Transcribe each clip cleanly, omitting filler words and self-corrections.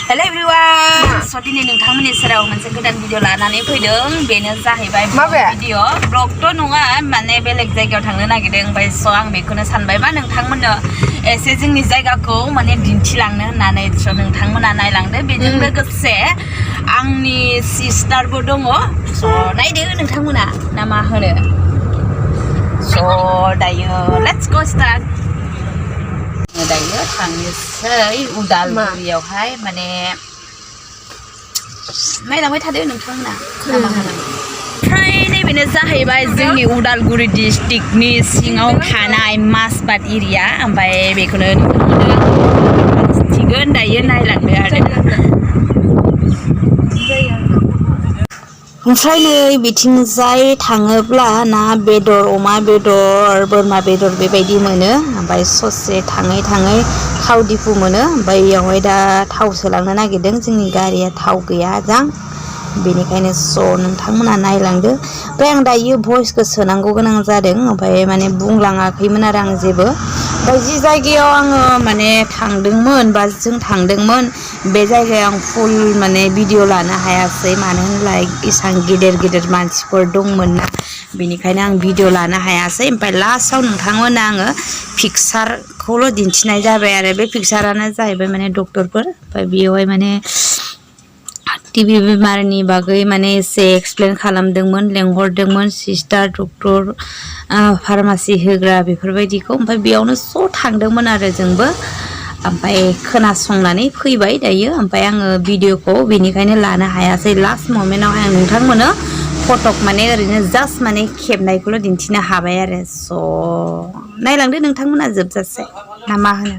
hello everyone स दिनै नोंथांमोननि सेराव मोनसे गोदान भिडिअ लानानै फैदों बेनो जाहैबाय भिडिअ ब्लगथ' नङा माने बेलेग जायगायाव थांनो नागिरदों ओमफ्राय स आं बेखौनो सानबाय मा नोंथांमोननो एसे जोंनि जायगाखौ माने दिन्थिलांनो होननानै स नोंथांमोना नायलांदो बेजों लोगोसे आंनि सिस्टारबो दङ स नायदो नोंथांमोना ना मा होनो स दायो लेट्स गो स्टार्ट दायो थांनोसै उदालगुरियावहाय माने नायलांबाय थादो नोंथांमोना ओमफ्राय नैबेनो जाहैबाय जोंनि उदालगुरि डिस्ट्रिक्टनि सिङाव थानाय मासबाद एरिया ओमफ्राय बेखौनो दिन्थिगोन दायो नायलांदो आरो ओमफ्राय नै बिथिंजाय थाङोब्ला ना बेदर अमा बेदर बोरमा बेदर बेबायदि मोनो ओमफ्राय ससे थाङै थाङै थाव दिफु मोनो ओमफ्राय बेयावहाय दा थाव सोलांनो नागिरदों जोंनि गारिया थाव गैया जां बेनिखायनो स नोंथांमोना नायलांदो ओमफ्राय आं दायो भइसखौ सोनांगौ गोनां जादों ओमफ्राय माने बुंलाङाखैमोन आरो आं जेबो ओमफ्राय जि जायगायाव आङो माने थांदोंमोन बा जों थांदोंमोन बे जायगायाव आं फुल माने भिडिअ लानो हायासै मानो होनब्ला इसां गेदेर मानसिफोर दंमोन ना बेनिखायनो आं भिडिअ लानो हायासै ओमफ्राय लास्टआव नोंथांमोना आङो पिकचारखौल' दिन्थिनाय जाबाय आरो बे पिकचारानो जाहैबाय माने डक्टरफोर ओमफ्राय बेयावहाय माने टिबि बेमारनि बागै माने एसे एक्सप्लेन खालामदोंमोन लेंहरदोंमोन सिस्टार डक्टर फार्मासि होग्रा बेफोरबायदिखौ ओमफ्राय बेयावनो ज' थांदोंमोन आरो जोंबो ओमफ्राय खोनासंनानै फैबाय दायो ओमफ्राय आङो भिडिअखौ बेनिखायनो लानो हायासै लास्ट ममेन्टावहाय आं नोंथांमोननो फटक माने ओरैनो जास्ट माने खेबनायखौल' दिन्थिनो हाबाय आरो स' नायलांदो नोंथांमोना जोबजासे ना मा होनो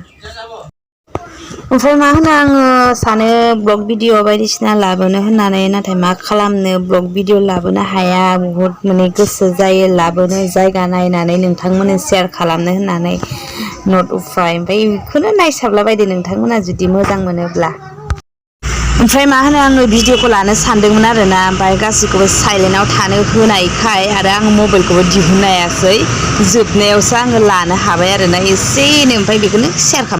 ओमफ्राय मा होनो आङो सानो ब्लग भिडिअ बायदिसिना लाबोनो होननानै नाथाय मा खालामनो ब्लग भिडिअ लाबोनो हाया बुहुद माने गोसो जायो लाबोनो जायगा नायनानै नोंथांमोननो शेयार खालामनो होननानै नट उफाय ओमफ्राय बेखौनो नायसाबला बायदो नोंथांमोना जुदि मोजां मोनोब्ला ओमफ्राय मा होनो आङो भिडिअखौ लानो सानदोंमोन आरोना ओमफ्राय गासैखौबो साइलेन्टआव थानो होनायखाय आरो आङो मबाइलखौबो दिहुननो हायासै जोबनायावसो आङो लानो हाबाय आरोना एसेनो ओमफ्राय बेखौनो शेयार खालाम